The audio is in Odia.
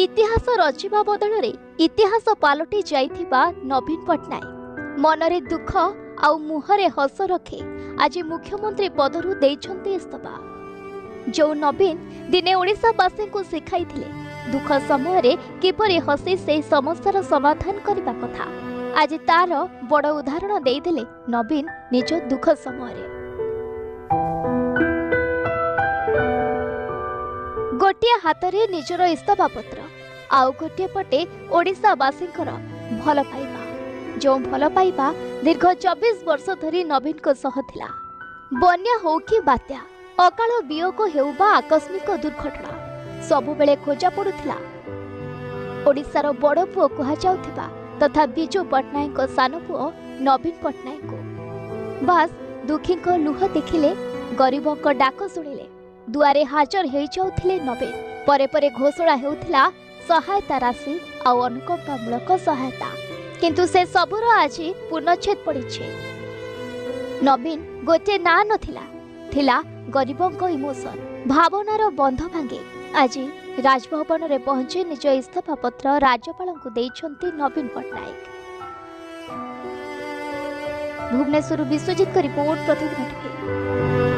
ଇତିହାସ ରଚିବା ବଦଳରେ ଇତିହାସ ପାଲଟି ଯାଇଥିବା ନବୀନ ପଟ୍ଟନାୟକ ମନରେ ଦୁଃଖ ଆଉ ମୁହଁରେ ହସ ରଖି ଆଜି ମୁଖ୍ୟମନ୍ତ୍ରୀ ପଦରୁ ଦେଇଛନ୍ତି ଇସ୍ତଫା। ଯେଉଁ ନବୀନ ଦିନେ ଓଡ଼ିଶାବାସୀଙ୍କୁ ଶିଖାଇଥିଲେ ଦୁଃଖ ସମୟରେ କିପରି ହସି ସେହି ସମସ୍ୟାର ସମାଧାନ କରିବା କଥା, ଆଜି ତାର ବଡ଼ ଉଦାହରଣ ଦେଇଦେଲେ ନବୀନ ନିଜ ଦୁଃଖ ସମୟରେ। ଗୋଟିଏ ହାତରେ ନିଜର ଇସ୍ତଫା ପତ୍ର, ଆଉ ଗୋଟିଏ ପଟେ ଓଡ଼ିଶାବାସୀଙ୍କର ଭଲ ପାଇବା, ଯେଉଁ ଭଲ ପାଇବା ଦୀର୍ଘ 24 ବର୍ଷ ଧରି ନବୀନଙ୍କ ସହ ଥିଲା। ବନ୍ୟା ହେଉ କି ବାତ୍ୟା, ଅକାଳ ବିୟୋଗ ହେଉ ବା ଆକସ୍ମିକ ଦୁର୍ଘଟଣା, ସବୁବେଳେ ଖୋଜା ପଡୁଥିଲା ଓଡ଼ିଶାର ବଡ଼ ପୁଅ କୁହାଯାଉଥିବା ତଥା ବିଜୁ ପଟ୍ଟନାୟକଙ୍କ ସାନ ପୁଅ ନବୀନ ପଟ୍ଟନାୟକଙ୍କୁ। ବାସ୍, ଦୁଃଖୀଙ୍କ ଲୁହ ଦେଖିଲେ, ଗରିବଙ୍କ ଡାକ ଶୁଣିଲେ ଦୁଆରେ ହାଜର ହେଇଯାଉଥିଲେ ନବୀନ। ପରେ ପରେ ଘୋଷଣା ହେଉଥିଲା ସହାୟତା ରାଶି ଆଉ ଅନୁକମ୍ପାମୂଳକ ସହାୟତା। କିନ୍ତୁ ସେ ସବୁର ଆଜି ପୂର୍ଣ୍ଣଚ୍ଛେଦ ପଡ଼ିଛି। ନବୀନ ଗୋଟିଏ ନାଁ ନଥିଲା, ଥିଲା ଗରିବଙ୍କ ଇମୋସନ। ଭାବନାର ବନ୍ଧ ଭାଙ୍ଗି ଆଜି ରାଜଭବନରେ ପହଞ୍ଚି ନିଜ ଇସ୍ତଫା ପତ୍ର ରାଜ୍ୟପାଳଙ୍କୁ ଦେଇଛନ୍ତି ନବୀନ ପଟ୍ଟନାୟକ। ଭୁବନେଶ୍ୱରରୁ ବିଶ୍ୱଜିତଙ୍କ ରିପୋର୍ଟ, ପ୍ରତିଦିନ ଟିଭି।